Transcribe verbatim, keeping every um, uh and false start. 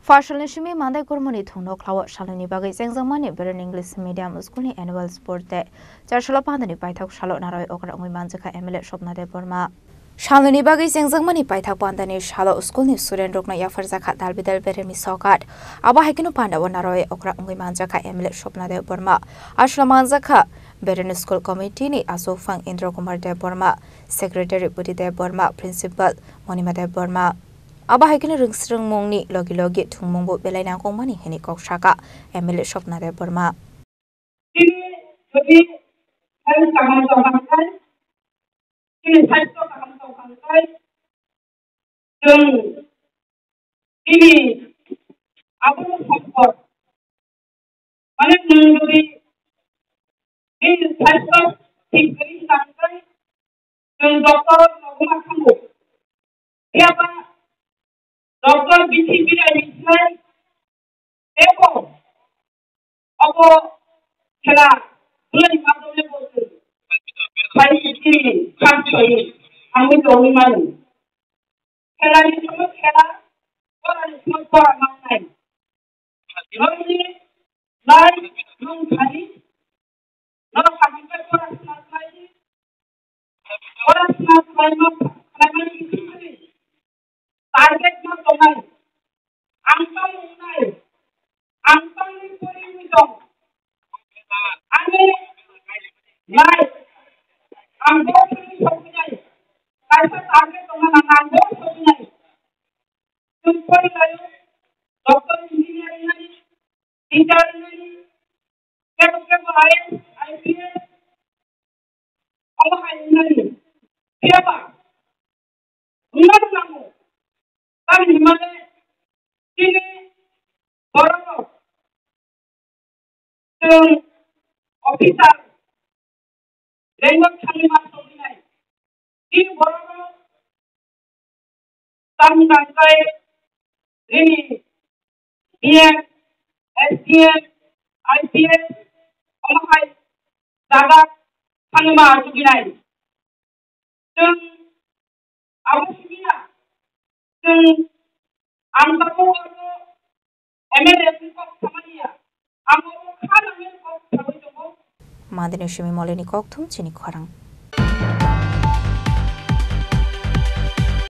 Phasalni simi Mandai Kurmani thungno khlao salnwini bagwi chengjakmani Beren English Medium School ni Annual Sport Day. Charsalo pandani paithak salo narwi okra wngwi manjakha M L A Swapna Debbarma. Salnwini bagwi chengjakmani paithak pandani salo school ni student rokno yapharjakha dalbidal Berenni sokat. Abo hai kheno pandao narwi okra wngwi manjakha M L A Swapna Debbarma. Aswla manjakha Beren School Committee ni achukphang Indra Kumar Debbarma, Secretary Budi Debbarma, Principal Monima Debbarma. Abo hai kheno rwngsrwngmungni logi logi thwngmungbo belai nangkukmani hwnwi kok saka M L A Swapna Debbarma. Chini jodi health kaham tongkha khe, chini saisto kaham tongkha khe, chwng chini abono support. Mane nwng jodi nini saisto thik kwrwi tongkha khe, chwng doctor rok nogma thango. Phiya ba doctor bisi birai ni slai eko obo khela bwlai ma dole bo chwng. Bai sini kham soi ang tongwi mano. Khela ni somo khela, pora ni somo pora mangnai. Norokni lai nwng thani, norok kaham khe pora sna khlai di. Pora sna khlaima, khlaimani bisingtwi target ma tongnai. Ang tamo wngnai, ang tamni pori wngwi tong. Ani lai, ang bo thani sokphinai. Kaisa target tongna nang, ang bo sokphinai. Chwng porilaio, doctor, engineer wngnani, teacher wngnani, kebo kebo I A S, I P S, omo hai wngnani. Phiya ba, wngna nango. Tamni hwnmale chini borok rok chwng officer rank o thangwi ma soknai. Chini borok rok tamni bagwi nini D M, S D M, I P S, omo hai jaga thangwi ma soknai. Chwng abo simi ya. Chwng ang tabuk abo M L A ni kok samani ya. Ang abo kha nangni kok sawi tongo. Mandini simi Molini kokthum chini khorang.